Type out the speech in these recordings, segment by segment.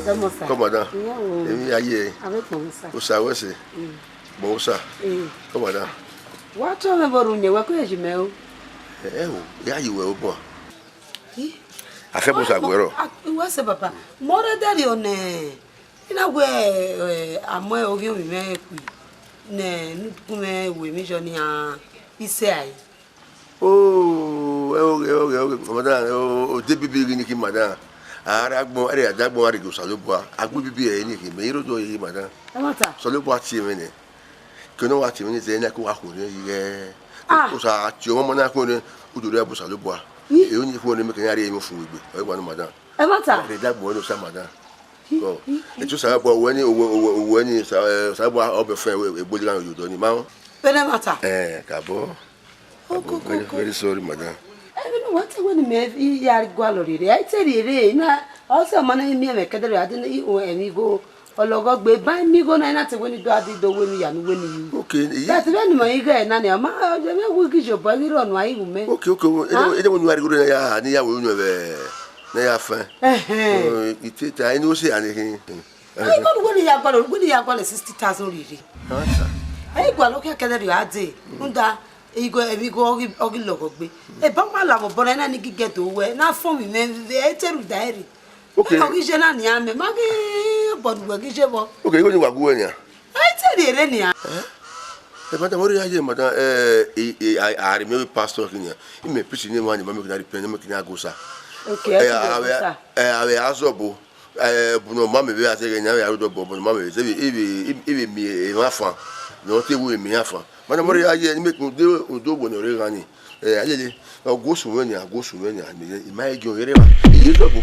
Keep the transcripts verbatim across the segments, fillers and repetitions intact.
Dọmọ sa. Come on down. Ìyá o. Èmi ayé. Abẹ́kùn mi sa. Osa wẹ sẹ. Mm. Bọ osa. Eh. Come on down. Wa tọ mwẹ vbe orhunmwu, wẹ kọ ye yi mẹ o. Ẹ o, ya yi wẹ obọ. Ih. Akhẹ bọ osa guẹ rọ. A, wẹ sẹ baba. Mọ rẹ dẹrriọ nẹ. I na wẹ, eh, amọ ovbi ovbi mwẹ khui. Nẹ, ne u gu mwẹ ru emwi yọ nian, isẹ ai. Oh, ẹ oghe, ẹ oghe, ẹ oghe, madam, o, o de bibi ghi ni khin, madam. A rre agbọn, ẹre a da agbọn, a rhie gie Osanobua. A gbe bibi ẹre ni khin, mẹ i rre odọ ẹre, madam. Ẹmwata. Osanobua tie mwẹ nẹ. Ke ne ọ wa tie mwẹ nẹ, zẹ na ke wa khuorhiọn yi ghẹ. Ah. Osa tie ọmọ na khuorhiọn, u do rre bu Osanobua. Ih. Ẹ, u ni khuorhiọn mẹ ke na rhie emwi fun egbe. Ọ wa nọ, madam. Ẹmwata. Rhie da agbọn ẹre Osa, madam. Ọ, etu Osanobua, owẹ ni, owẹ, owẹ, owẹ ni, Osa, ẹ, Osanobua, ọ bẹ fẹn, ẹ, egbe gha ye odọ ni, ma. Vbene ẹmwata. Ẹ, kabọ. Oko, oko, very, oko. Very sorry, madam. Ẹ, vbene uwa te wẹ ne imẹ ya gualọ rere, ẹ i te rhie rre, na, ọ sẹ ọmọ na i miẹn mwẹ kẹdẹrẹ, a dẹ ne i ru ẹmwẹ igho, ọlọghọ gbe, ba imẹ igho na, i na te wẹ ne I do a di do wẹ ne I ya ne uwẹ ne I ru. Okay, iye. But vbene imẹ igho na nia, ma, ọ, ọ, vbe wu ghi ye obọ, ghi rre ọnu a i ru mẹ. Okay, okay, o, ede, ah, ede wẹ ne uwa rhie igho na ya, ne I ya wẹ unu ẹvbẹ, ne I ya fẹn. Ẹhẹn. Ọ, I te ta, ẹ ne ọ sẹ a ni khin. Ẹ, igho ne uwẹ ne I ya gualọ, uwẹ ne I ya gualọ sixty thousand rere. Ẹ i gualọ khian kẹdẹrẹ a dee, rhunmwuda, igho, emwi igho ọ ghi, ọ ghi lọghọ gbe. Eba ma la vbe obọ na, na ni gigẹ do wẹ, na fọn vbe imẹ, ẹ i te rhunmwuda ẹre. Okay. Ọ ghi ye na nian mẹ, ma ghi obọ ne uwẹ ghi ye vbọ. Okay, igho ni wa gu wẹ nian. Ẹ i te rhie rre nian. Ẹ? Ẹ, madam, ọ rhie ya ye, madam, ẹ, I, I, I, I remember pastor khin nian. I mẹ preach ne emwa ni ma mẹ kina repent, ne mẹ kina go sa. Okay, ẹ, ẹ, ẹ, avbe, ẹ, avbe azọbo. Ẹ, bu ne ọ ma mẹ vbe a zẹghẹ ne avbe aro dọ bọ, bu ne ọ ma mẹ vbe, zẹ vbe, ivbe, ivbe miẹn emwa fan, ne ọ te wu miẹn fan. Madam, ọ rhie ya ye, ne mẹ khin udo, udo wẹ ne ọ rre gha ni. Ẹ, a lele, ọ gu osun mwẹ nia, gu osun mwẹ nia, mẹ, I ma he giẹn ọre rre evba. I ye dọbọ.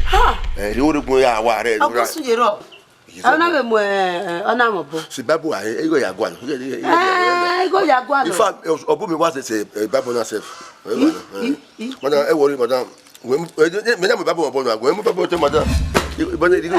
Ha! Ẹ, rhie oregbọn ya wa rẹ. Ọ gu osun ye rrọọ. Ọ na vbe mu, ẹ, ọ na mwẹ obọ. Si Bible a, igho ya gualọ. Ẹ, igho ya gualọ. In fact, ọ, ọ bu mi wa sẹsẹ, ẹ, Bible na sef. Ẹ, i, madam, ẹ. I, i. Madam, ẹ worry, madam. Wẹ mu, ẹ, ẹ, mẹ na mu Bible obọ na, wẹ mu Bible otọ, madam. Ẹ, ẹ, ẹ,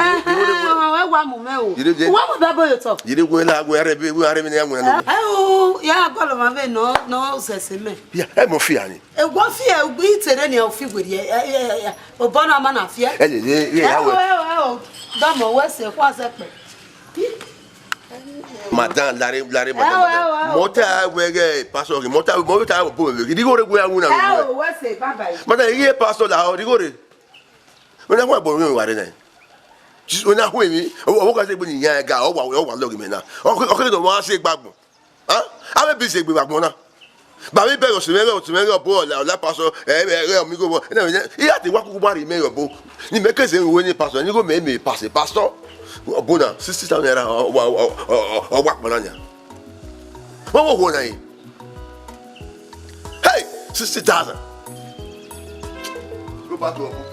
ẹ wa mu mẹ o. Wa mu Bible otọ. Yere wẹ la, wẹ rẹ bi, wẹ rẹ bi ne ya wẹ na. Ẹ, ẹ, o, ya gualọ ma vbe nọ, nọ sẹsẹ mẹ. Ya, ẹ mọ fi ani. E wọ fi ẹ, ugbo itere ni ọ fi weri ẹ, ẹ, ẹ, ẹ, obọ na ma na fi ẹ. Ẹ lele, ẹ, ẹ, ya wẹ. Ẹ o, ẹ o, dọmọ wẹ sẹ, kwa sẹ kpẹ. Madam, lare, lare, madam, madam. Ẹ o, ẹ o, ẹ o. Mọ ta wẹ ghe, pastor, mọ ta, mọ ta bo wẹ ghe, digho re gbe awuna. Ẹ o, wẹ sẹ, bye bye. Madam, iye pastor la, o, digho re. Wẹ na wa bo mi wa re na. Wẹ na hu mi, o, o ka se gbe ni ya ga, o wa, o wa lọghe mẹ na. O ke, o ke do wa se gbagbọn. Hàn? Avbe bi sẹ egbe vbe agbọn na. Ba vbe bẹghe ọsẹ mwẹ, ọsẹ mwẹ, ọbo ọla, ọla pastor, ẹ, ẹ, ẹ, ọmọ igho vbọ. Ẹna mwẹ, I ya te wa kuku ba rhie imẹ ye ọbo. Ne imẹ ke zẹ ruẹ ne pastor, ne igho mẹ mẹ pastor, pastor. Ọbo na, sixty thousand naira, ọ, ọ, ọ wa kpọnọ nia. Vbọ vbe ohuo na yi? Hey, sixty thousand. Go back to ọbo.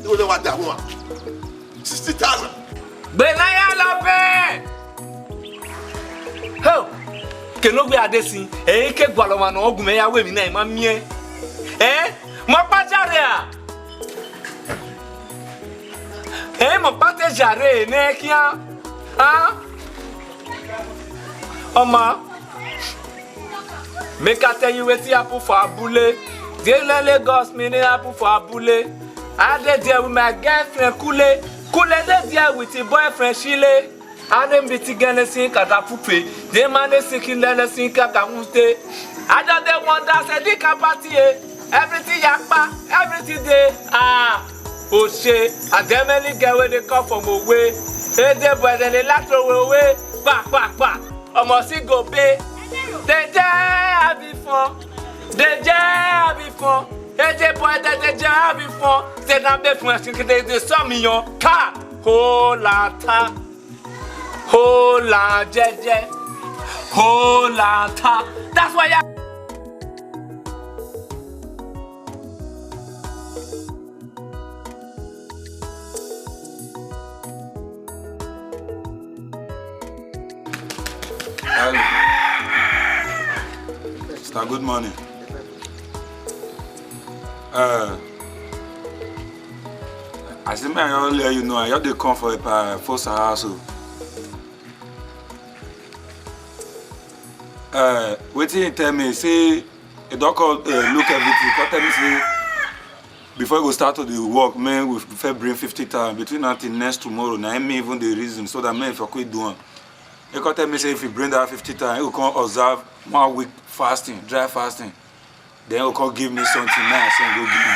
Igho ne wa da huan. Sixty thousand. Gbe na ya lọ bẹẹ. Ho! Kene ovbi a de sin, ẹ i ke gualọ ọmwa ne ọ gu mwẹ ya ru emwi na, I ma miẹn. Ẹ? Mẹ ọkpa jare a? Ẹ, mẹ ọkpa te jare nẹ khian? A? Ọ ma. Make I tell you wetin happen for Abule. Dey learn Lagos, me dey happen for Abule. I dey there with my girlfriend Kule. Cool head dey there with him boyfriend Shile. A na meet girl ne sin kaka fufe, the man ne sin khin lele sin kaka wute. I just dey wonder say this kind party, eh, everything yakpa, everything dey. Ah, Oshe, and the many girl wey dey come from Owe. Ede boy dem dey like throw away, kpa, kpa, kpa. Omo si go pay. They dey have it fun. They dey have it fun. Ede boy dem dey have it fun. They na be fun, they dey sum me on. Ka, ho la ta. Ho la jeje. Ho la ta. That's why I Hello. Mister, good morning. Uh, I say, may I just let you know, I just dey come for a pa-, for Sahaso. Uh, wetin he tell me, say, he don come, uh, look everything, come tell me say, before he go start to dey work, man, we first bring fifty thousand. Between now till next tomorrow, na him me even dey reason, so that man for quick do am. He come tell me say if he bring that fifty thousand, he go come observe one week fasting, dry fasting. Then he go come give me something, man, I say go give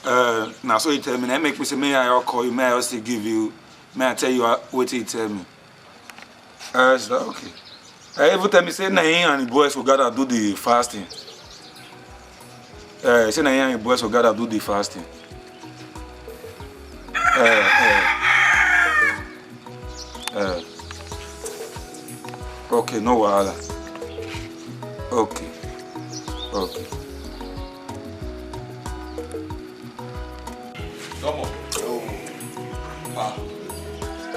you. Uh, na so he tell me, na him make me say, may I just call you, may I just still give you, may I tell you, uh, wetin he tell me. Uh, so, okay. Uh, he even tell me say na him and his boys go gather do the fasting. Uh, say na him and his boys go gather do the fasting. Uh, uh, uh. Okay, no wahala. Okay. Okay. Come on. Oh. Pa.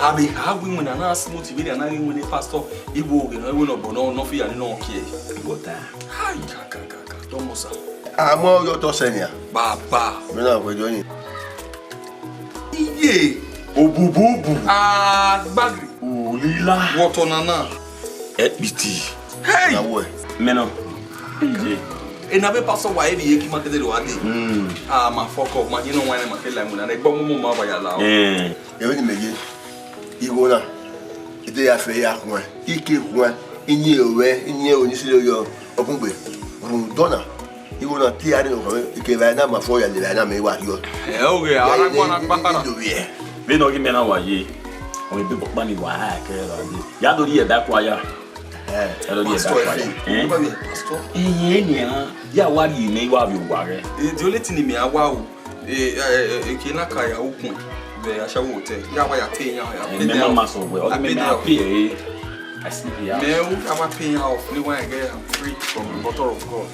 Ami ha wi wena na smooth vbe na ghi wene pastor, igho ghe no, igho no bo no, no fi ya ni no kie. Igho ta. Hai, ka, ka, ka, ka, Thomas. Amọ yo to senia. Baba. Mi na gbe jo yin. Iye. Obububu. Agbagiri. Ulila. Wọtọ nana. Ẹkpiti. Hey! Na wẹ. Mẹ nọ. Iye. Ena vbe pastor wa eri ye ki ma kede ro ade. Mm. Ah, ma fuck up, ma ye no wine ma ke la mu na. Egbo mu mu ma ba ya la. Eh. Ẹvbo ni mẹ ye, igho na, I te ya fe ya khuan, I ke khuan, I yin ruẹ, I yin ẹro ni silo yọ, ọbungbe, rhunmwuda ọna, igho na te a rre nọ, I ke vbe na ma fo ya lele na mẹ wa yọ. Ẹ, oghe, ara gbọn na kpakpa na. Vbene ọ ghi mẹ na wa ye, ọ ebe ọkpa ni wa ha kẹ ra ye. Ya do rhie ẹdẹ akua ya. Ẹ, ya do rhie ẹdẹ akua ya. Pastor, ẹ? Pastor. Ẹ, ẹ, ẹ, ya wa rhie mẹ, I wa vbe owa rẹ. Eh, the only thing ni mẹ a wa o, eh, eh, eh, eke na ka ya ukun vbe ashawo hotel. Ya wa ya pay ya, ya pay them off. Mẹ ma sọ wẹ, ọ ghi mẹ a pay ẹ, I sleep here. Mẹ u ya wa pay ya off, ni wa get am free from the bottle of God.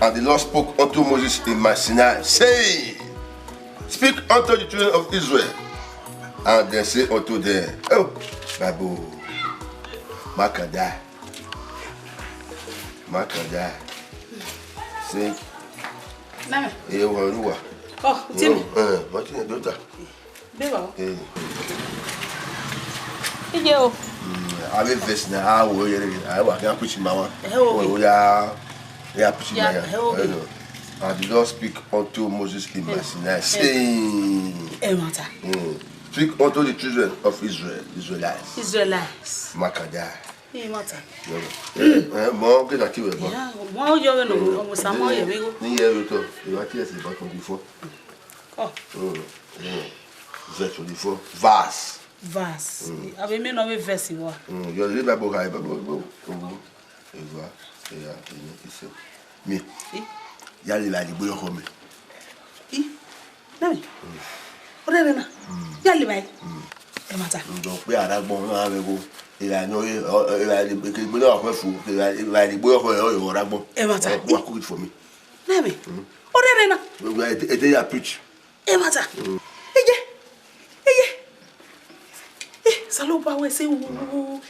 And the Lord spoke unto Moses in Mount Sinai, saying, Speak unto the children of Israel, and they say unto them, Oh, Bible, Makanda, Makanda, say, Mama. Eh, Waruwa. Oh, Timmy. Eh, what is your daughter? Beba. Eh. Ije o. Mm, I will verse now. I will hear it. I will, I can preach my one. Eh, okay. Oh, yeah. Yeah, preach my one. Eh, okay. And the Lord speak unto Moses in Mount Sinai, saying, Eh, matter. Mm, speak unto the children of Israel, Israelites. Israelites. Makanda. Eh, matter. Eh, mo ke na ti we mo. Yeah, mo yo no, mo sa mo ye mi go. Ni ye yo to. You are here about twenty-four. Oh. Mm, mm. Verse twenty-four. Verse. Verse. Mm. Abi mi no be verse wa. Mm, you read Bible high, Bible, Bible. Mm. Eva, eya, ene, ise. Mi. I? Ya lele adigbo ye ọkhọ mẹ. I? Nami? Mm. Ọ rẹrẹ na? Mm. Ya lele ae? Mm. Ẹ ma ta. Ndo pe ara gbọn na vbe go. Eya ni ọ, eya ni ke gbe na khẹ fu, eya, eya adigbo ye ọkhọ, ọ ra gbọn. Ẹ ma ta. Wa cook it for me. Nami? Mm. Ọ rẹrẹ na? Ete ya preach. Ẹ ma ta. Mm. Eye. Eye. Eh, Osanobua wẹ sẹ o.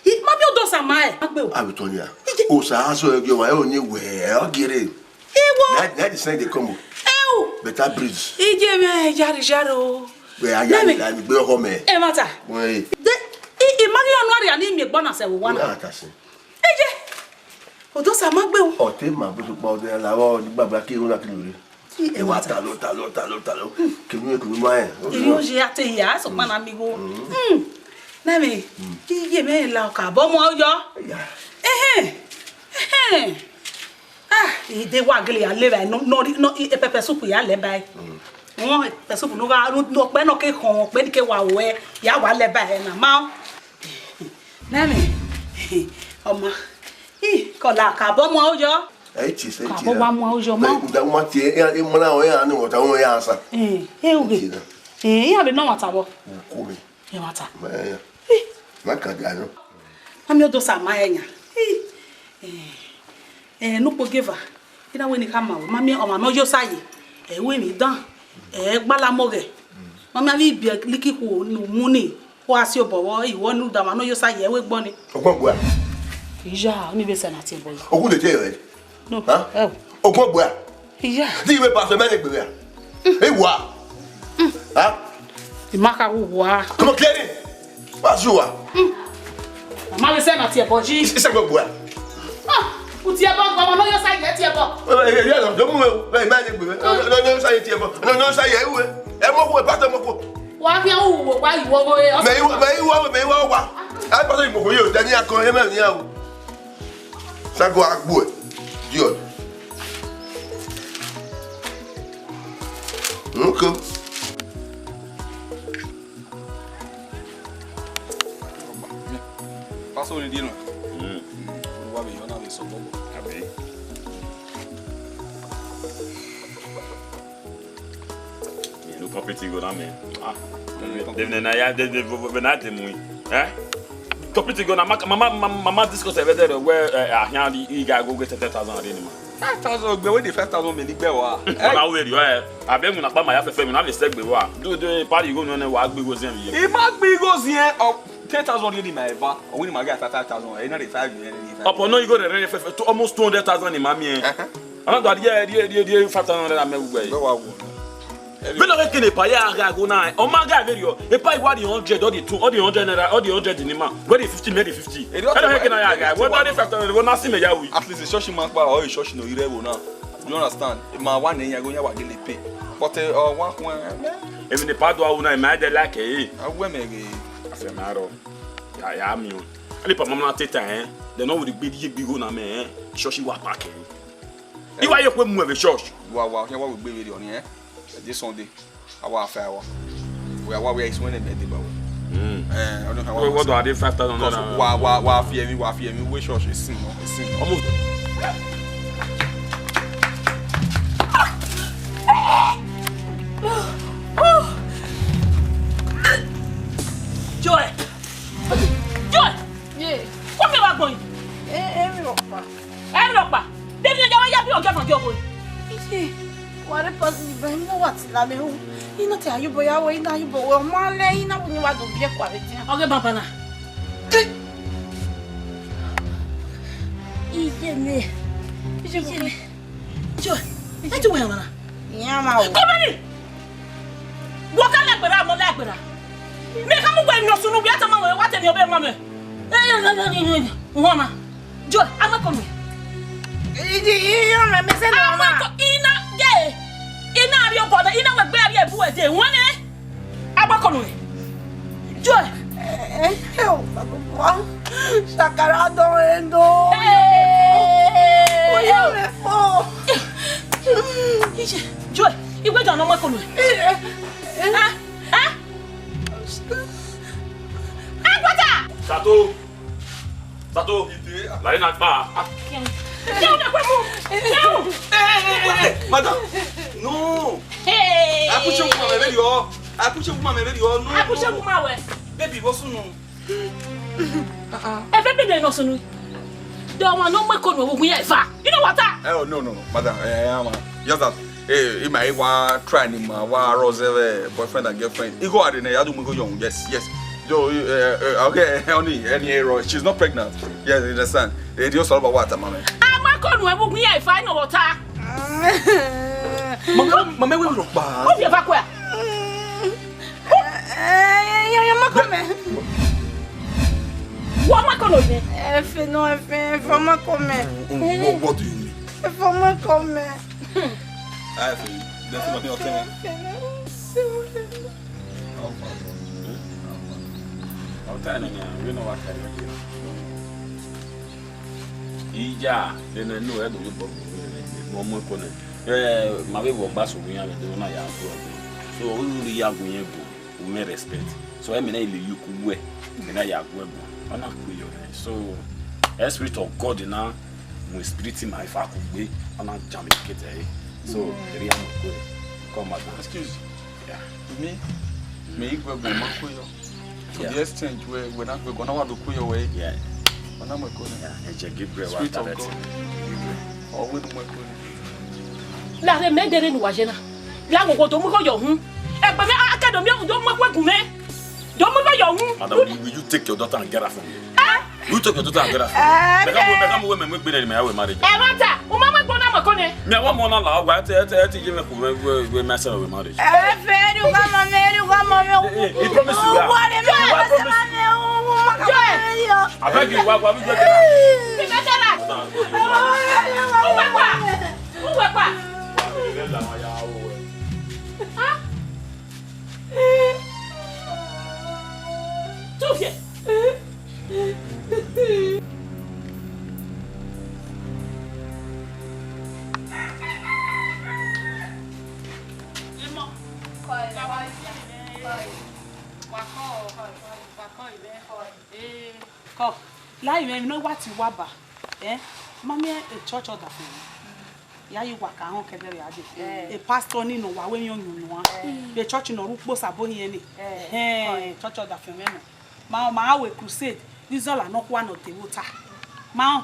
I, ma miẹn odẹ Osa ma ẹ. Ma gbe o. Abi tọ nia. Ije. Osa aso ẹgbẹ wa, ẹ o ni wẹ, ọ gere. Iwo. Na, na the sign dey come o. Ẹ o. Better breeze. Ije mẹ, yari, yari o. Wẹ, a ya, nami, la mi gbe ọkọ mẹ. Ẹ ma ta. Wẹ. De, i, i ma ghi ọnu arria ni mi gbọ na sẹ vbe owa na. Na ta sin. Ije. Odosa ma gbe o. Ọ te ma gbe sokpan ọdẹ la vbe ọdẹ gbagba ke ru na ke lure. Ẹmwata. Talọ, talọ, talọ, talọ. Kevbe, kevbe ma rẹn. Iri oye a te ya, sokpan na mi igho. Hmm. Na me, iye mẹ la ọka, bọ mu yọ. Ya. Ẹhẹn. Ẹhẹn. Ah, ide wa gele ya le ba no, no, no, e pepper soup ya le ba. Mm. Won pepper soup no ga, no, no, ọkpẹ nọ ke khọn, ọkpẹ ni ke wa wẹ, ya wa le ba na ma. Na me, ọma, i kọla ka bọ mu yọ. Ẹ ti sẹ ti. Ka bọ wa mu yọ ma. Ẹ da ma ti ẹ, ẹ ma na o ya ni wata o ya sa. Eh, eh, oge. Ti da. Eh, ya be no wata bọ. Ko mi. Ẹmwata. Ma ya. Eh. Ma ka dia nọ. Ma miẹn Odosa ma rẹn yan. Eh. Eh, eh, ne ukpo gieva. I na wẹ ne I khama ruẹ. Ma miẹn ọmwa ne ọ yo sa ye. Ẹ ru emwi dan. Ẹ gbala mọ ghẹ. Ma miẹn avbe ibiẹ liki khuo ne u mu ni. Wa si obọ vbọ, I wẹ ne u da ọmwa ne ọ yo sa ye, ẹ ru egbe ọnii. Ọgbọn gbua. Iya, ọnii vbe sẹ na tie ẹbọ yi. Ogun de tie ẹre. No. Ha? Ẹ o. Ogun ọgbọ a? Iya. Di iwe pastor mẹ ne gbe a. E wa. Ha? I ma kha wu wa. Come on, clear it. What's you are? Ma vbe sẹ na tie ẹbọ yi. Ise gbogbo a. Ah, u tie ẹbọ, ọmwa ne ọ yo sa ye tie ẹbọ. Eh, eh, eh, no, no, no, no, no, no, no, no, sa ye tie ẹbọ. No, no, sa ye, eh, eh. Ẹ mọ wo, pastor mọ ko. Wa khian wu wo, wa yi wo, wo, eh, Mẹ iwa, mẹ iwa, mẹ iwa wa. Ẹ pastor mọ ko yo, dẹ ni akọ, ẹ mẹ ni a o. Sago agbo ẹ. Diọ. Nko. Pastor ni di na. Mm. Wa be yo na be so bobo. Abi. Mi no complete igho na mẹ. Ah. Dem na ya, dem, dem, dem na dem mu. Eh? Complete igho na, ma, ma, ma, ma, ma discuss ẹvẹdẹ rẹ wẹ, eh, ahian di iga go get ten thousand rẹ ni ma. Five thousand gbe, wẹ di five thousand mẹ ni gbe wa. Eh? Ma wẹ ri, eh. Abẹ mu na kpa ma ya fẹfẹ, mi na vbe sẹ gbe wa. Do, do, pari igho nọ nẹ wa gbe igho ziẹn vbe. I ma gbe igho ziẹn, ọ, ten thousand rẹ ni ma eva. Ọ wẹ ni ma get five thousand, ẹ na de five, ẹ na de five. Ọpọ nọ igho rẹ rẹ fẹfẹ, to almost two hundred thousand ni ma miẹn. Ẹhẹn. Ana do a die, die, die, die five thousand naira mẹ ugbẹ. Bẹ wa wo. Vbene ọ kene epa ya gha gho na, ọ ma gha vberriọ, epa I wa di hundred, ọ di two, ọ di hundred naira, ọ di hundred ni ma, wẹ di fifty, mẹ di fifty. Eri ọ Vbene ọ kene ya gha, wẹ da di five thousand, wẹ na si mẹ ya wi. At least church ma kpa, or church no ire wo na. Do you understand? Ma wa ne yan go yan wa gele pay. But, eh, ọ wa kun, eh, Emwi ne epa do a wu na, ma de like e. A wẹ mẹ ghe. Afẹ ma rọ. Ya, ya mi o. Ani pa mama na te ta, eh. Then ọ wẹ gbe ye gbe igho na mẹ, eh. Church wa pack, eh. I wa ye kue mu ẹvbe church. Wa, wa, khian wa wẹ gbe vberriọ ni, eh? This Sunday, a wa fa wa. Wẹ a wa wẹ isun ne mẹ deba wẹ. Mm. Eh, ọdún kan wa Wẹ, wẹ do a de five thousand naira. Wa, wa, wa fi ẹmwẹ, wa fi ẹmwẹ wẹ church, esin nọ, esin nọ. Almost. Joy! Joy! Ye. Kọ miẹn vbe agbọn yi. E, emwi rhọkpa. Emwi rhọkpa. Deghẹ ya wa ya bi ọgẹ ma gi ọghe. Iye, wa rre pasi ni ba, imo wa tila mẹ ru. I na te a ye obọ ya wẹ, I na ye obọ wẹ, ọ ma lẹ, I na wẹ ne wa do biẹ kua vbe edian. Ọghe baba na. Iye mẹ. Iye mẹ. Joy, ẹ ti wẹ ọmwa na. Iran ma o. Kọmẹni! Wọ ka lẹgbẹra, mọ lẹgbẹra. Mẹ ka mu wẹ nọ sunu, wẹ a tama wẹ, wa tẹ ni ọbẹ ma mẹ. Wọ ma. Joy, a ma kọ mẹ. Iji, iran ma mẹ sẹ na ma. A ma kọ, I na, ye. I na rhie obọ na, I na wẹ gbe a rhie ebu ẹdẹ. Wọ nẹ. Agbakọnọ rẹ. Joy. Eh, eh, oh, Baba, shakara don endo. Eh, oya eh. Me fo. Iye, Joy, iwe dan nọ ma kọnọ rẹ. Eh, eh. Ah, ah. Agbata. Sato. Sato, la ina kpa. Kẹun. Kẹun na kwe mu. Kẹun. Eh, eh, eh, eh, eh, madam. No. Hey. Akushe kuma me very o. Akushe kuma me very o. No. Akushe kuma we. Baby, what's no? Ẹ fẹ bẹbẹ nọ sunu. Dọ wan nọ mu ẹko nọ wo gun ya ifa. You know what? Eh, oh, no, no, no, madam. Eh, eh, just that. Eh, ima e wa try ni ma wa rose, eh, boyfriend and girlfriend. Igho are ne ya do mu igho young. Yes, yes. So, eh, eh, okay, honey, any error. She's not pregnant. Yes, you understand. Eh, do you solve what, mama? A ma ko nu e bu gun ya ifa, you know what? Mama, mama, we rock back. What the fuck? Eh, eh, yeah, yeah, ma ko me. Wa ma kọ nọ yẹn. Efe nọ, Efe, Efe, ọ ma kọ mẹ. What, what do you mean? Efe, ọ ma kọ mẹ. Ah, Efe, then somebody will tell me. How far? How far? I'll tell you now. We know what kind of deal. Ija, then I know I don't know. Mo mọ kọ nẹ. Eh, ma vbe vbe ọgba so wian vbe do na ya gu ẹre. So, u ru ya gu yẹn gu, u mwẹ respect. So, ẹmẹ na ile yuku wẹ, ẹmẹ na ya gu ẹre gu. Ọ na ku yọ rẹ. So, eh, Spirit of God na mu spirit ma ifa ku gbe, ọ na jam ikete ẹre. So, eri ya mu ku. Come, madam. Excuse. Yeah. Me, me, I gu ẹre gu, ma ku yọ. To the extent where, where na gu ẹre gu, na wa do ku yọ wẹ. Yeah. Ọ na mu ẹko nẹ. Yeah, ẹ jẹ Gabriel wa Spirit of direct. God. Ọ wẹ ne u mu ẹko nẹ. La rre mẹ dẹrẹ ne uwa ye na. La wo wo do mu igho yọ uhunmwu. Ẹgbẹ mwẹ, a, a kẹ do miẹn, do mu ẹko gun mwẹ. Do mu igho yọ uhunmwu. Madam, will, will you take your daughter and get her from here? Eh? Will you take your daughter and get her from here? Eh, mẹ ka mu, mẹ ka mu wẹ mẹ mu egbe nẹ, mẹ ya wẹ marriage. Ẹ ma ta, u ma mu egbe na mu ẹko nẹ. Mẹ wa mu ọna la, wa, ẹ te, ẹ te, ẹ te ye mẹ ku wẹ, wẹ, wẹ mẹ sẹ wẹ marriage. Ẹ fẹ ru gha mọ mẹ, ru gha mọ mẹ. Eh, eh, he promise you that. Wa de mẹ, wa promise. Joy. Abeg you, wa, wa, we get that. Ti mẹ tẹ la. U wẹ pa. U wẹ pa. Ah. Tufie. Kọ, la mwẹ emwi ne ọ wa tie uwa ba, eh, ma miẹn e church ọdafẹn mwẹ. Ya ye uwa ka họn kẹdẹ vbe a dee. Eh. E pastor ni ne ọ wa wẹ emwi ọyunnuan. Eh. Vbe church ne ọ rre ukpo sabo hiẹn ni. Eh. Ẹhẹn, church ọdafẹn mwẹ nọ. Ma, ma gha wẹ crusade, ne izọla nọkhua nọ de vbe ota. Ma,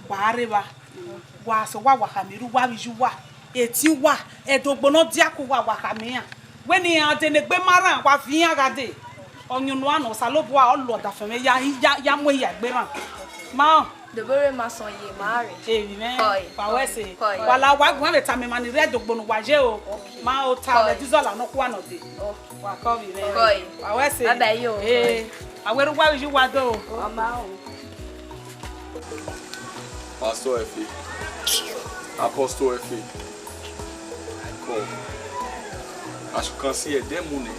wa rre evba. Wa sẹ owa, wa khama erha uwa vbe iye uwa, eti uwa, ẹdogbo ne ọ diaku uwa, wa khama iran. Wẹ ne iran dee ne egbe ma rran, wa viọ iran gha dee. Ọyunnuan nọ, Osanobua ọ lọ ọdafẹn mwẹ ya, ya, ya mu ehia egbe rran. Ma. Dobore ma sọn ye, ma rre. Emwi mwẹ, kọe, wa wẹ ẹse. Kọe. Wa la wa guan vbe tama emwa ni rre ẹdogbo ne uwa ye o. Okay. Ma ota, kọe, vbe ẹdẹ izọla nọkhua nọ de. Okay. Wa kọ vbe mwẹ. Kọe. Wa wẹ ẹse. Bye bye yo. Ee, a wẹ erha uwa vbe iye uwa do. Ọ ma o. Pastor Efe, Apostle Efe, I call. As you can see, ẹdẹ mu nẹ.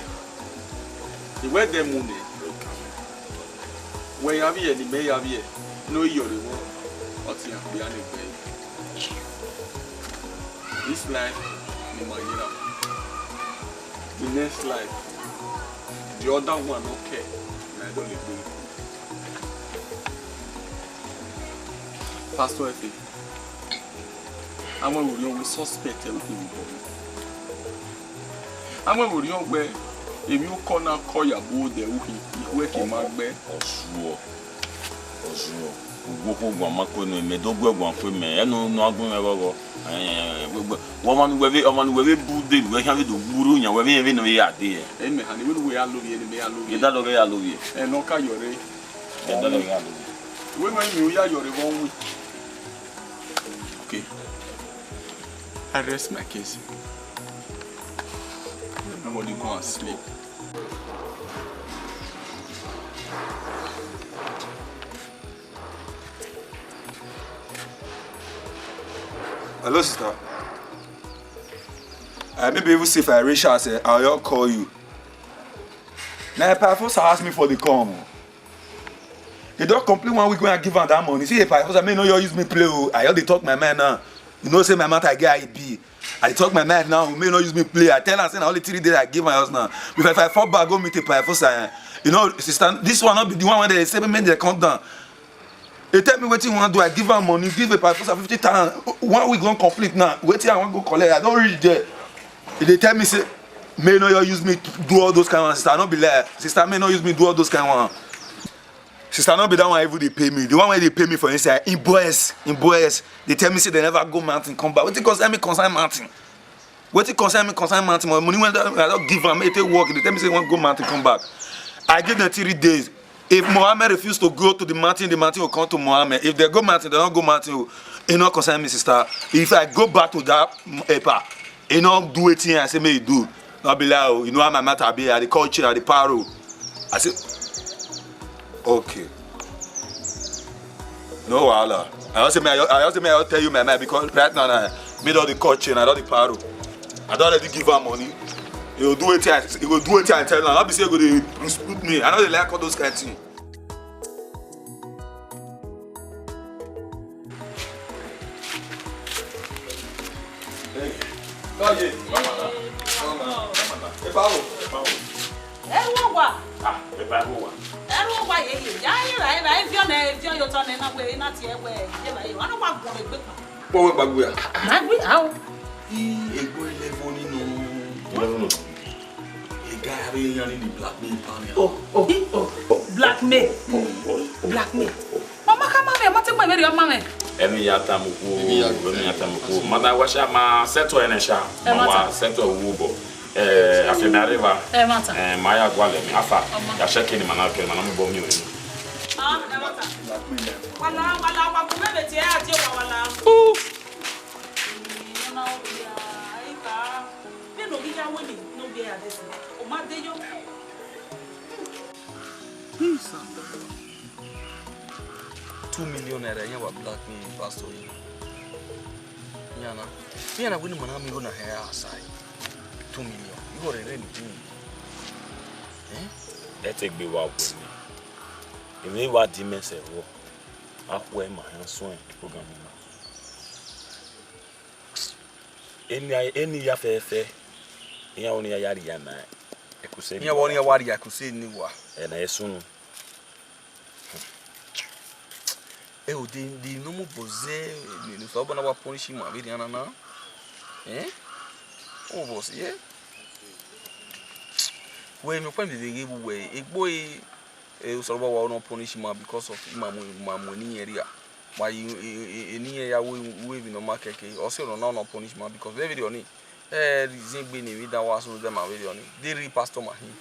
I wẹ ẹdẹ mu nẹ. Wẹ ya vbiẹ ne imẹ ya vbiẹ, ne ọ yọrre vbọ, ọ tian kpia ne egbe. This life, ne ima ye na. The next life, the other one, okay, na I don dey go. Pastor Efe, a mu ẹvbo rhiọn wẹ suspect ẹre u khin vbe obọ mwẹ. A mu ẹvbo rhiọn wẹ emwi ukọ na kọ ya bu odẹ ẹre u khin, ikhuẹ ke ma gbẹ. Ọ zuọ, ọ zuọ. Uguọkhuo guan ma kue nuẹn, mẹ do guẹ guan kue mẹ, ẹne unu a gu mwẹ ghọghọ. Ẹn, wẹ, wẹ, wẹ ọmwa ne uwẹ vbe, ọmwa ne uwẹ vbe bu de, uwẹ khian vbe do gburru yan, wẹ vbe rẹn vbene ọ vbe ya dee. Ẹn, mẹ hannọ, wẹ ne uwẹ ya lovbiẹ, ne mẹ ya lovbiẹ. Edalọ ghẹ ya lovbiẹ. Ẹ, ne ọ ka yọrre. Edalọ ghẹ ya lovbiẹ. Wẹ ne ọ rinmwian, u ya yọrre vbe ọ win. Okay. I rest my case. Everybody go and sleep. Hello, sister. Uh, maybe even see if I reach house, eh, I'll just call you. Now, Epaphras ask me for the come. He don complete one week when I give am that money. See, Epaphras, I mean, no, you use me play. Oh, I just dey talk my mind now. You know, say my mouth, I get I B. I dey talk my mind now. May no use me play. I tell am say na only three days I give am house now. Because if I fall back, go meet Epaphras, eh, you know, sister, this one not be the one when they say make they come down. He tell me wetin he wan do. I give am money, give Epaphras fifty thousand. One week don complete now. Wetin I wan go collect? I don reach there. He dey tell me say, may no you use me do all those kind of, sister. I no be lie, sister. May no use me do all those kind one. Sister, no be that one even dey pay me. The one wey dey pay me for inside, him boys, him boys, they tell me say they never go mountain come back. Wetin concern me concern mountain? Wetin concern me concern mountain? My money when I don give am, make e take work. They tell me say he wan go mountain come back. I give them three days. If Mohammed refuse to go to the mountain, the mountain will come to Mohammed. If they go mountain, they don't go mountain. Oh, e no concern me, sister. If I go back to that Epa, e no do wetin I say make e do. No be lie o. You know how my matter be. I dey culture, I dey paro. I say, okay. No wahala. I just say me, I just, I just say me, I just tell you my mind because right now, now, me don dey cut chain, I don dey paro. I don already give am money. He go do wetin I, he go do wetin I tell am. No be say he go dey dispute me. I no dey like all those kind thing. Hey, come here. Come on, come on. Hey, Pablo. Hey, Pablo. Ẹrhu owa. Ah, ẹ ba ẹrhu owa. Ẹrhu owa yeye. Ya ye ra, ra eviọ nẹ, eviọ ye otọ nẹ na wẹ, na tie wẹ, ye ra, ye ra. Ọ na wa guan egbe kpa. Kpọ wẹ gbagbe a. Ma gbe a o. I egbe eleven ninu. Eleven o. A guy have a yarn in the blackmail plan. Oh, oh, oh, oh. Blackmail. Blackmail. Mama ka ma mẹ, ma te gbe vbe rhie ọma mẹ. Emwi ya tama okhuo, emwi ya tama okhuo. Mada wa sha ma settle ẹnẹ sha. Ẹ, ma wa settle wu bọ. Eh, afiẹn mẹ a rre evba. Ẹ, ma ta. Eh, ma ya gualọ emwi. Afa, ya check in ma na, kẹ ma na mu bọ miẹn unu. Ah, ẹ, ma ta. Wala, wala, wa ku mẹ vbe tie a die wa, wala. Uh. Ọna ovbi a, ika. Vbene ovbi ya wẹ ni, ne ovbi ya desi. O ma de yo. Peace and love. Two million naira, iran wa blackmail pastor yi. Iran na, iran na wini ma na miẹn igho na hẹ aside. Two million. Igho rre rre ni two million. Eh? Ẹ te gbe wa wẹ ni. Emwi wa di mẹ sẹ vbọ. A khuẹ ma hẹ suẹn program na. Eni, eni ya fẹfẹ. Iran wẹ ne iran ya rhie na crusade. Iran wẹ ne iran wa rhie crusade ni wa. Ẹ na, e sunu. Ẹ o, de, de ne ọ mu obọ zẹ, ne, ne Osanobua na wa punish ima vberriọ na na. Eh? Ọ mu obọ zẹ. Wẹ, emwi ọkpa vbe vbe ghe vbe uwẹ, egbe e, e, Osanobua wa nọ punish ima because of ima mu, ima mu eni iyẹn rria. Ma yi, e, e, e, eni iyẹn ya ru, ru emwi ne ọ ma kẹkẹ. Ọ sẹ ọnọ na ọ nọ punish ima because vbe vberriọ ni, ẹ, zin egbe ne emwi dan wa sunu zẹ ma vberriọ ni. The real pastor ma hin.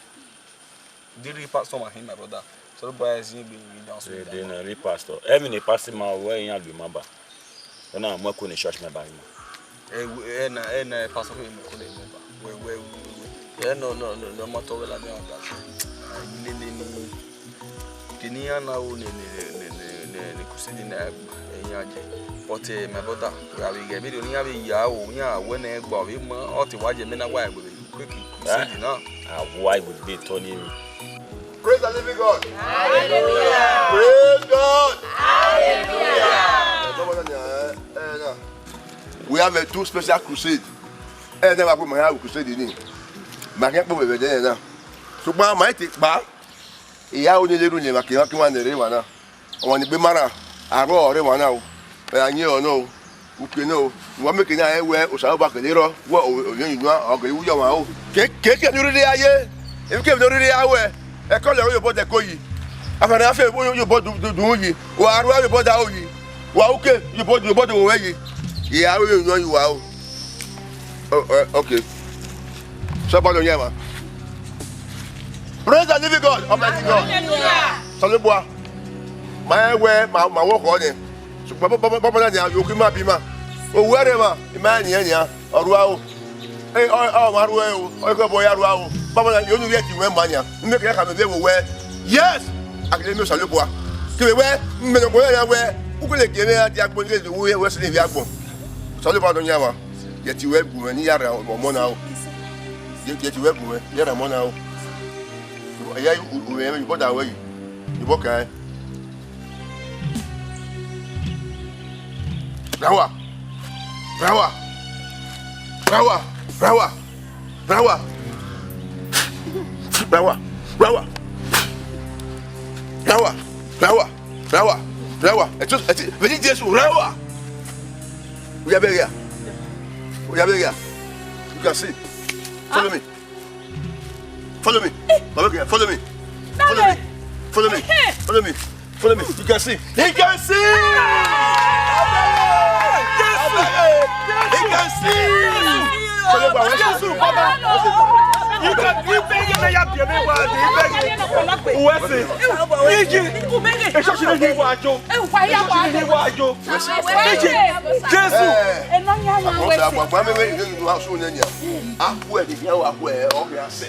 The real pastor ma hin, my brother. Osanobua zin egbe ne emwi dan sunu zẹ ma. The real pastor. Emwi ne pastor ma wẹ iran lu ima ba. Ọ na mu ẹko ne church member ima. Ẹ, ẹ na, ẹ na, pastor kevbe mu ẹko ne member. Wẹ, wẹ, wẹ, wẹ. Ẹ nọ, nọ, nọ, nọ, ma tọ wẹ la mi ọga. Ai, lele ni. Kini iran na ru ne, ne, ne crusade na, ẹ, iran je. But, eh, my brother, wẹ a vbe ghẹ vberriọ ne iran vbe ya ro, iran wẹ ne ẹ gba ovbi ima, ọ te wa ye mẹ na wa ẹgbẹe vbe quick crusade na. A wa egbe dede tọ ni emwi. Praise the living God. Hallelujah. Praise God. Hallelujah. Ẹ, tọmọ na nia, ẹ, ẹ, na. We have a two special crusade. Ẹ, ne wa kpe ma ya ru crusade ni. Ma khian kpe vbe ẹdẹ na. Sokpan ma i te kpa. Iya ro ni le ru ni ma ke ma ke ma ne rre wa na. Ọmwa ni gbe ma ra, arrọọ ọre emwa na o, ẹ ra yin ẹre nọ o, uke nọ o, wa miẹn eke na rẹn wẹ Osanobua kele rrọọ, wẹ ovbi oyin oyin nua, ọ gele wu ye ọmwa o. Ke, ke, ke ne u rhirhi a ye, emwi kemwi ne u rhirhi a wẹ, ẹkọlọ ẹre uyobọ dẹ ko yi, afianma afian uyobọ du, du, du yi, wa rua uyobọ da ro yi, wa uke uyobọ, uyobọ do wẹ yi, I ra ru emwi ne ọ yi uwa o. O, o, okay. Somebody hear ma. Praise the living God, Almighty God. Hallelujah. Osanobua. Ma rẹn wẹ, ma, ma wẹ ọkhọ nẹ. Sokpan baba, baba, baba na nian, yo khin ma bi ma. Owẹ rre emwa, I ma rẹn nian nian, ọ rua o. Ẹ, ọ, ọ ma rua o, ọ ghe obọ ya rua o. Baba na, yo nu vbe ẹtin wẹ ma nian. Mẹ kẹrẹ khama vbe ẹvbo wẹ. Yes! A gele miẹn Osanobua. Kevbe wẹ, mẹ nọ gbọnrẹn ya wẹ, u kele gie mwẹ ra dia agbọn, u kele do wẹ, wẹ sẹ ne ivbi agbọn. Osanobua nọ yan mwa. Yẹ te wẹ gu mwẹ ne I ya rhan ọmọ na o. Yẹ, yẹ te wẹ gu mwẹ, ne I ya rhan ọmọ na o. Ẹ ya u, u, u, u brother wẹ yi. Ebo kan. Rawa. Rawa. Rawa. Rawa. Rawa. Rawa. Rawa. Rawa. Rawa. Rawa. Rawa. Ẹtu, ẹtu, veni Jesu, rawa. Oya vbe gha. Oya vbe gha. You can see. Follow me. Follow me. Baba, follow me. Follow me. Follow me. Follow me. Follow me. You can see. He can see. He can see. Follow me. Jesu, Baba. You can, you beg him, you beg him, you beg him. Who is it? Iji. Ẹ ṣọ́ọ̀ṣì lè ní ìwà àjò. Ẹ wá yà wá. Ẹ ṣọ́ọ̀ṣì lè ní ìwà àjò. Iji. Jesu. Ẹ nọ yà wá wẹsẹ. Akú ẹ̀ nìyẹn, akú ẹ̀ ọ̀gẹ̀ àṣẹ.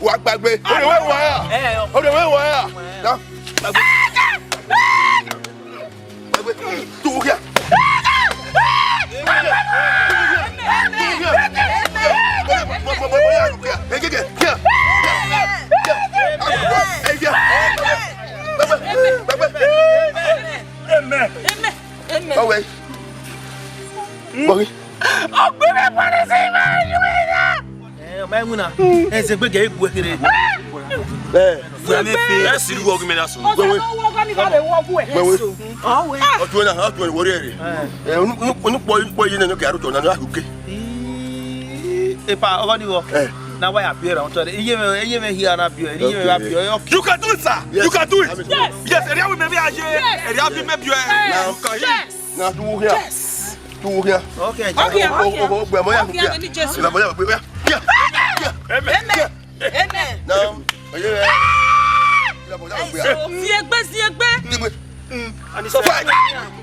Wa gbagbe. Ọdẹ wẹ wa ya. Ọdẹ wẹ wa ya. Na. Gbagbe. Gbagbe. Tu here. Amen. Amen. Amen. Bọghe. Ọgbẹmẹ polisi ma yu ya. Eh, ọ ma winna. Ẹ zẹgbẹ gẹ igue kherhe. Eh. Ẹ siri wọ gimẹ na sunu. Wewe. Wewe. Ọtuẹ na, ọtuẹ wọrẹ rẹ. Eh, unu unu unu kpọ kpọ yi nene ke arutọ na na kuke. Epa, ọgọ ni wọ. Eh. Na wa ya biẹ ra ọtọ. Iye mẹ, iye mẹ hia na biẹ, iye mẹ wa biẹ. You can do it, sir. You can do it. Yes. Yes, area we may be aye. Area we may be. Yes. You can heal. Yes. Na tu wo hia. Yes. Tu wo hia. Okay. Okay, okay. Gbẹ mọ ya. Okay, in Jesus' name. Gbẹ mọ ya. Amen. Amen. Now, are you ready? Ziegbe, ziegbe. Ziegbe. So fight.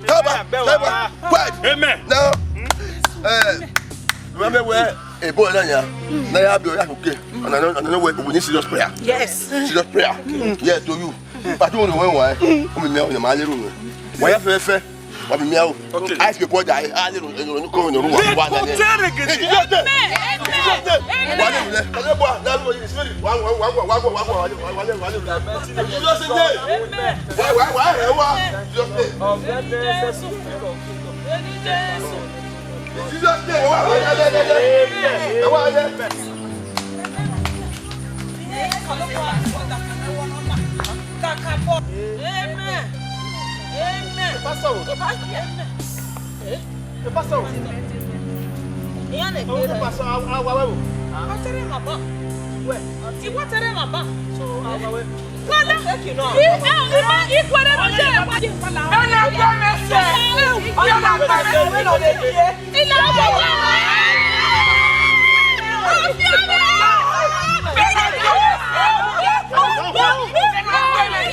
Come on. Come on. Fight. Amen. Now, eh, remember where a boy na ya. Na ya be ya okay. And I know, I know where we need serious prayer. Yes. Serious prayer. Yeah, to you. But you know when why? Umi mẹ ọyàn máa lérò rẹ. Wọ́n yá fẹ́fẹ́. Wọ́n mi mìíràn o. Okay. Ice cream bọ́dà ayé á lérò ẹ̀yìn ọ̀nù kọ́ ọ̀nù wà lẹ́yìn. Amen. Amen. Wà lẹ́yìn rẹ̀. Ẹ̀yẹ́ bọ́ àná ló yìí sí wà wà wà wà wà wà wà lẹ́yìn wà lẹ́yìn rẹ̀. Ìjọ ṣe dé. Amen. Wà wà wà ẹ̀ wá. Ìjọ ṣe. Ẹni Jésù. Ẹni Jésù. Jesus' name, ẹ wá, ẹ wá, ẹ wá, ẹ wá, ẹ wá. Amen. Amen. Pastor. Amen. Ẹ, pastor. Iran lè gbé rẹ. Pastor, a, a, wa, wa, wo. Wọ́n tẹ́rẹ̀ mọ̀ bọ̀. Wẹ̀. Tí wọ́n tẹ́rẹ̀ mọ̀ bọ̀. So, a, wa, wẹ̀. Kọ́lá. Ẹ, ẹ, ẹ, ìwé rẹ̀ ló jẹ́ ìwádìí. Ọ̀nà gbẹ̀mẹ̀sẹ̀. Ọ̀nà gbẹ̀mẹ̀sẹ̀. Ilé ọjọ́ wa. Ọ̀fíà mi. Ọ̀fíà mi.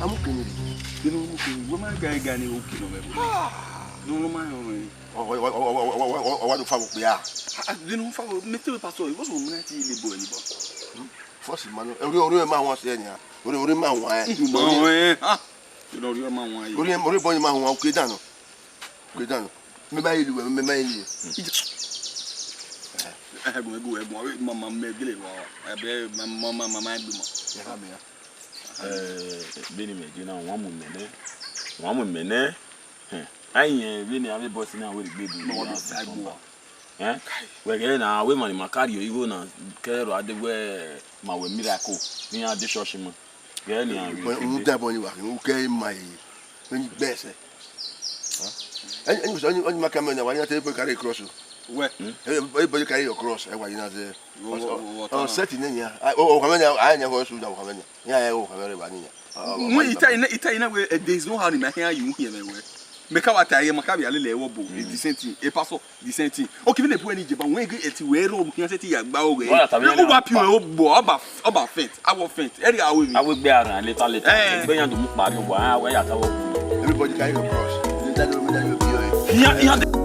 Amukene, kene amukene, wẹ ma ga ga ni okene ọmọ ẹvbo. Ne ọ ma rẹn ọmọ ẹvbo. Ọ, ọ, ọ wa do fa vbe okpia. Ah, vbene u fa vbe, mẹ te vbe pastor, what's wrong with you, boy, ni boy? First man, ori, ori ma wan se nia. Ori, ori ma wan, eh. Ma wan, eh. Ah, you know, ori ma wan, eh. Ori, ori boy ma wan, uke danu. Uke danu. Mẹ ma ye lu, mẹ ma ye lu. Eh, gu, gu, gu, mama, mama, mama, mama, mama. Ya, ya. Eh, vbene imẹ je na, wa mu imẹ nẹ. Wa mu imẹ nẹ. Hẹn, a i rẹn vbene avbe boys na wẹ rhie egbe do. No, ya they side war. Eh? Wẹ ghẹ na, wẹ ma ni ma carry igho na, kẹ rọ a de wẹ ma wẹ miracle, ne iran de church ma. Ghẹ ni a. Wẹ, u da bọ ni wa, u kẹ ma ye. Vbene I gbe ẹsẹ. Huh? Ẹni, ẹni, ẹni, ẹni ma kẹ mẹ na, wa ni a te carry cross o. Wẹ. Hmm? Everybody carry your cross, ẹ wa yi na zẹ. Wo, wo, wo, wo, ọ, ọ, set nẹ nia. A, o, o, khamẹ nia, a nia, who should, o, khamẹ nia. Iran ẹ o, khamẹ rẹ wa ni nia. Ọ, ọ, ọ, wẹ, wa yi ita na. Ina, ita ina wẹ, eh, there is no how ni ma khian yu hiẹn mwẹ wẹ. Mẹ ka wa ta ye, ma ka vbe a lele ẹvbo bo, eh, the same thing. A pastor, the same thing. Okay, vbene e bu ẹre ni jeba, wẹ ghe ẹti wẹ rọ, khian sẹtin ya gba oghe. Wẹ ya ta vbe. Mẹ ya ku wa na piọn pa. Ogbo, ọba, ọba fẹn. Awọ fẹn, ẹrri a wẹ mi. Awẹ gbe aran later, later. Eh. Gbe yan do mu kpari owa, a wẹ ya ta wọ. Everybody carry your cross. You tell them, you tell them, you be your. Yan, yan.